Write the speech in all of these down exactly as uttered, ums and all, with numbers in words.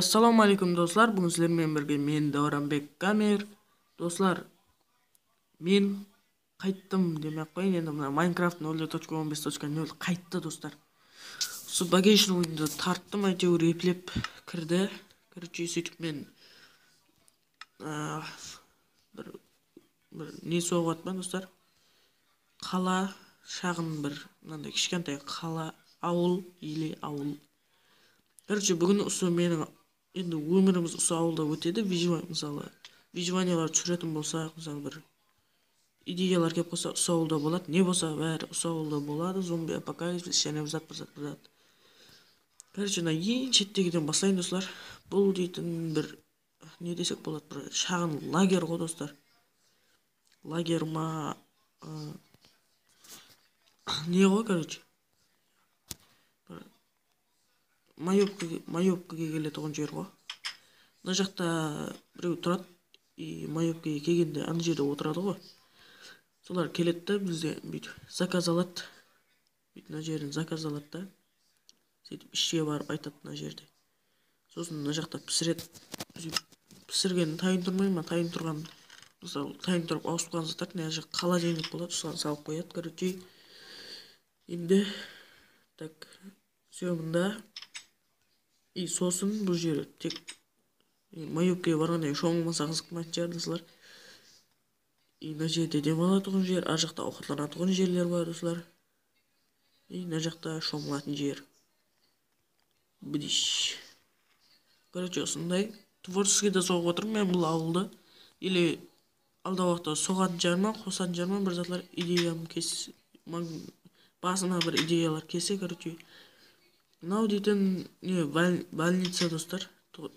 Assalamu aleykum, doslar. Búgin sizler menen birge men, Dawranbek Gamer. Doslar, men qayttım demey-aq qoyayın, endi mına Minecraft nol tochka on bes tochka nol qayttı, doslar. Usı bágeshniy oyındı tarttım, áytewir eplep kirdi. Короче, sóytip men, a, bir, bir ne soǵıp atırman, doslar. Qala, shaǵın bir, mınanday kishkentay qala, awıl, ele awıl. Короче, búgin usı meniń endi ómirimiz usı awılda ótedi. Выжива-, mısalı, выживаниелар túsiretin bolsaq, mısalı, bir ideyalar kelip qalsa, usı awılda boladı. Ne bolsa, bári usı awılda boladı. Zombi apokalipsis, jáne bir zat, bir zat, bir zat. Короче, mına eń shettegiden baslayın, doslar. Bul deytin bir, ne desek boladı, bir shaǵın lager ǵoy, doslar. Lager ma, ı, ne ǵoy, короче. Bir Mayopkaǵa, Mayopkaǵa keletuǵın jer ǵoy. Mına jaqta birew turadı, и Mayopkaǵa kelgende ana jerde otıradı ǵoy. Solar keledi de, bizde búytip zakaz aladı. Búytip mına jerin zakaz aladı da. Sóytip ishke barıp aytadı mına jerde. Sosın mına jaqta pisiredi. Pisirgenin tayın turmayman, tayın turǵan, mısalı, tayın turıp awısıp qalǵan zatlar, mına jaq холодильник boladı, usıǵan salıp qoyadı, короче. Endi, так, все, mında. И sosın bul jeri tek, e, Mayopkaǵa barǵannan keyin shomılmasa qızıqmaytın shıǵar, doslar. И mına jerde dem alatuǵın jer, ar jaqta awqatlanatuǵın jerler bar, doslar. И mına jaqta shomılatın jer. Bidish. Короче, usınday. Творческий da soǵıp otırman men bul awıldı. Или alda waqıtta soǵatın shıǵarman, qosatın shıǵarman, bir zatlar ideyam kes-, mań-, basıma bir ideyalar kelse, короче. Mınaw deytin, ne, bol-, bolnica, doslar. To-,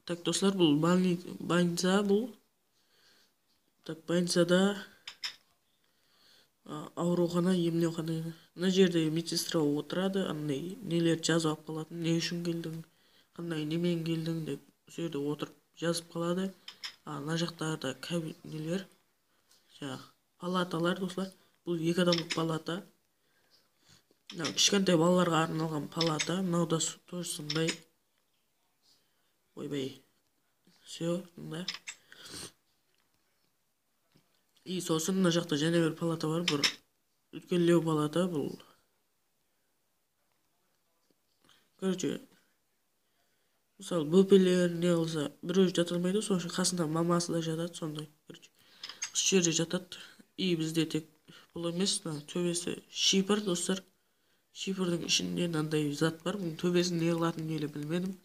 tak, doslar, bul bolni-, bolnica bul. Tak, bolnicada, a, awırıwxana, emlewxana. Mına jerde medsestra otıradı, anday nelerdi jazıp alıp qalatın, ne ushın keldiń, qanday nemenen keldiń dep, usı jerde otırıp jazıp qaladı. A, mına jaqtaǵı da kabi-, neler, jańaǵı palatalar, doslar. Bul eki adamlıq palata. Mınaw kishkentay balalarǵa arnalǵan palata. Mınaw da s-, тоже sonday. Oybay. Все, mında. И sosın mına jaqta jáne bir palata bar, bir úlkenlew palata bul. Короче, mısalı, bópeler ne qılsa, birew jata almaydı, sonıń ushın qasında maması da jatadı, sonday. Короче, usı jerde jatadı. И bizde tek bul emes, mına tóbesi shiypir, doslar. Shiypirdiń ishinde mınanday zat bar. Bunıń tóbesin ne qılatınımdı ele bilmedim.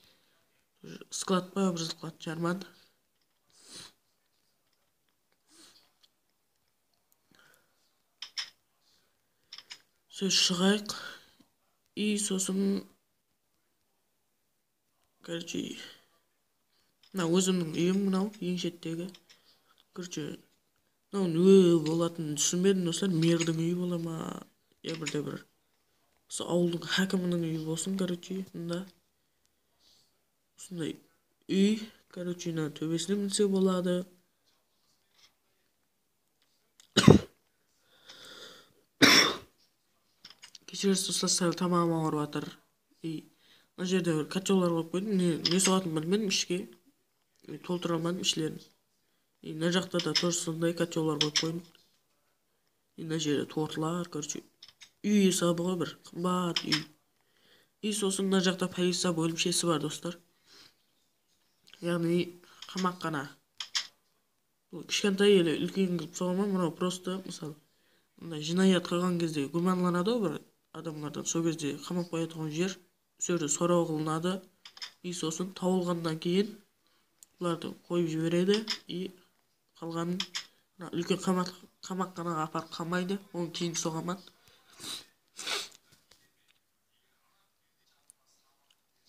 Sklad pa, bir zat qılatın shıǵarman. Sóz shıǵayıq. И sosın, короче, mına ózimniń úyim mınaw, eń shettegi. Короче, mınaw ne bolatının túsinbedim, doslar. Merdiń úyi bola ma, ya birde bir, usı awıldıń hákiminiń úyi bolsın, короче, mında. Usınday úy, короче, mına tóbesine minse boladı. Keshiresiz, doslar, sál tamam awırıp atır. И mına jerde bir kotyollar qoyıp qoydım. Ne, ne soǵatın bilmedim ishke. И toltıra almadım ishlerin. И mına jaqta da тоже sonday kotyollar qoyıp qoydım. И mına jerde tortlar, короче, úy esabı ǵoy, bir qımbat úy. И sosın mına jaqta policiya bólimshesi bar, doslar. Yaǵnıy, qamaqxana. Bul kishkentay ele úlken qılıp soǵaman, mınaw prosto, mısalı, mınday jinayat qılǵan gezde gúmanlanadı ǵoy bir adamlardan, sol gezde qamap qoyatuǵın jer. Usı jerde soraw qılınadı. И sosın tawılǵannan keyin bulardı qoyıp jiberedi. И qalǵanın mına úlken qamaq-, qamaqxanaǵa aparıp qamaydı. Onı keyin soǵaman.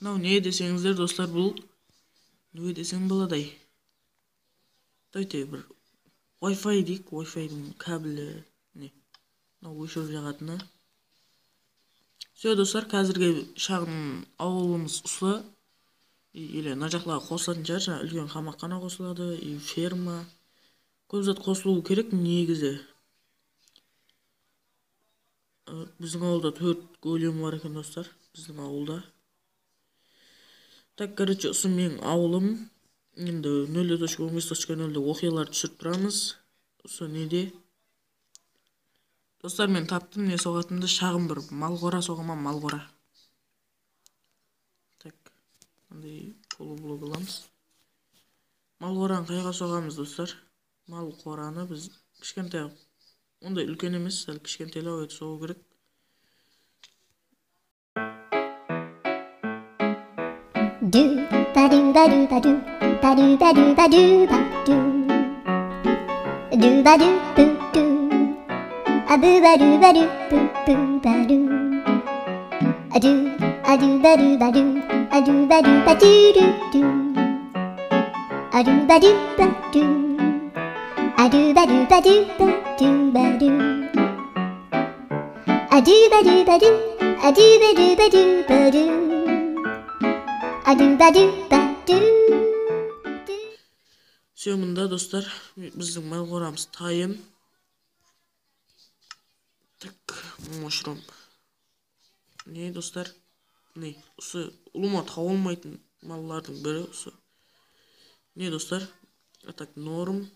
Mınaw ne deseńizler, doslar, bul ne desem boladı-ay? Давайте bir Wi-Fi deyik, Wi-Fi-diń kabeli, mine. Mınaw óshirip jaǵatını. Все, doslar, házirge shaǵın awılımız usı. И, ele mına jaqlarǵa qosılatuǵın shıǵar, jańa úlken qamaqxana qosıladı, и ferma. Kóp zat qosılıwı kerek negizi. I, biziń awılda tórt golem bar eken, doslar, biziń awılda. Tak, короче, usı meniń awılım. Endi nol tochka o'n bes tochka nolde oqıyalar túsirip turamız. Usı nede? Dostlar, men taptım ne soǵatındı, shaǵın bir mal qora soǵaman, mal qora. Tak, mınday polublok alamız. Mal qoranı qayǵa soǵamız, dostlar? Mal qoranı biz kishkentay, onday úlken emes, sál kishkentaylaw etip soǵıw kerek. Doo ba doo ba doo ba doo, ba doo ba doo ba doo ba doo. Doo ba doo boo doo. A boo ba doo ba doo boo boo ba doo. A doo, a doo ba doo ba doo, a doo ba doo ba doo doo doo. A doo ba doo ba doo. A doo ba doo ba doo ba doo ba doo. A doo ba doo ba doo, a doo ba doo ba doo ba doo. A doo ba doo ba doo. Все, mında, dostlar, bizdiń mal qoramız tayın. Tak, mushroom. Ne, dostlar? Ne, usı ulıwma tawılmaytın mallardıń biri usı. Ne, dostlar? A tak, norm.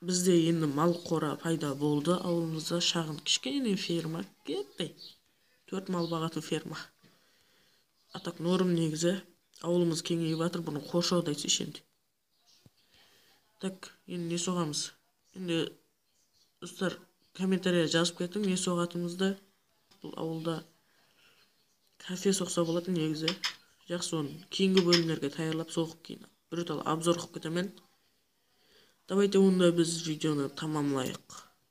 Bizde endi mal qora payda boldı. Awılımızda shaǵın kishkene ferma ketti. Tórt mal baǵatın ferma. A tak, norm negizi. Awılımız keńeyip atır, bunı qorshaw da aytsayshı endi. Tak, endi ne soǵamız? Endi, dostlar, kommentariyaǵa jazıp ketiń, ne soǵatınımızdı. Bul awılda kafe soqsa boladı negizi. Jaqsı, onı keyingi bólimlerge tayarlap soǵıp keyin bir tal obzor qılıp ketemen. Давайте, onda biz videonı tamamlayıq.